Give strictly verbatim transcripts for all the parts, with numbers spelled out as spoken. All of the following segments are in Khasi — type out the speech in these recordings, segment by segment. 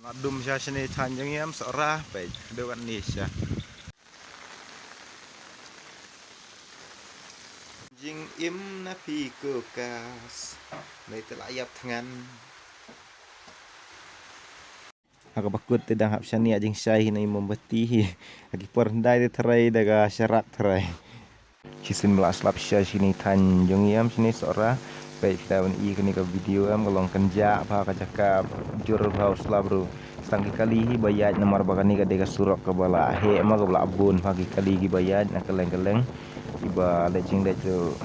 Dum sha shane than jong em Sohra peit. Dei wan ni sha. Jingim na phi ko kas. Nei te la ïap thngan. Ha kaba kut te dang hap shaniah jingshai hi na i mombati hi. Ha ki por hyndai te tharai da ka sharak tharai. Shisien ba la slap sha shini than jong i em shini Sohra. Peit phi da ban i kane ka video em ka long kynjah bha ka jaka jur bha u slap ruh. Tang ki kali hi ba ïaid namar ba kane ka dei ka surok kaba la heh ma kaba la bun bha ki kali kiba ïaid na kylleng kylleng. Kiba leit jingleit ruh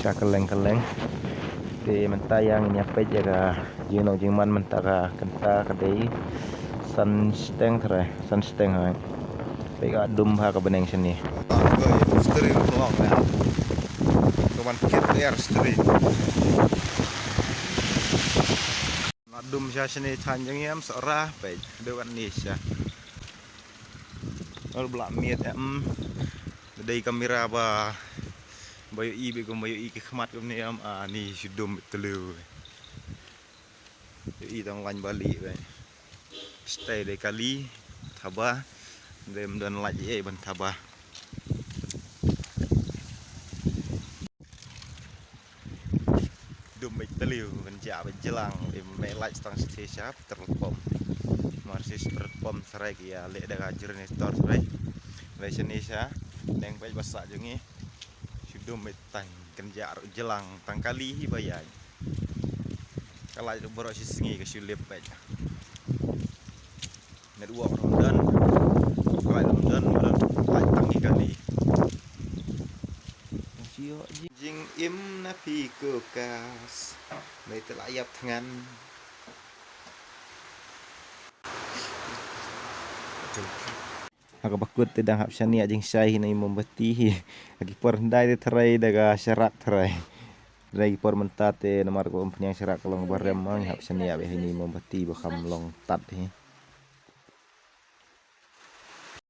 sha kylleng kylleng. Te mynta ïa ngin ïa peit ïa ka jinglong jingman mynta ka kynta ka dei san shiteng tharai, san shiteng hai. Peit ka dum bha ka bneng shane. Ka wan kit air street. La dum sha shane than jong em Sohra peit. Dei wan ni sha. Ol bla miet em. Dei kamera ba ba ïohi bad kum ba ïohi ki khmat kumne em, ani shu dum bad tliw. Ïohi tang lain bali bad. Stay dei kali thaba. Dei ym don lait ei ban thaba. Dum bad tliw kynjah bad jlang, dei me lait tang sha sha petrol pump. Mar sha petrol pump tharai ki ïa leh da ka generator tharai. Lei shane sha neng peit ba sah jong ngi. Shu dum bad tang kynjah ruh jlang tang kali hi ba ïaid. Ka lait ruh baroh shi sngi ka shu lip bad. Network ruh ym don. Ka lait ruh ym don, ym don. Lait tang hi kali. Jingim na phi ko kas. Nei te la ïap thngan. Ha kaba kut te dang hap shaniah jingshai hi na i mombati hi. Ha ki por hyndai te tharai da ka sharak tharai. Dei ki por mynta te namar ka umphniang sharak ka long ba rem ma ngi hap shaniah bad hi na i mombati ba kham long tat hi.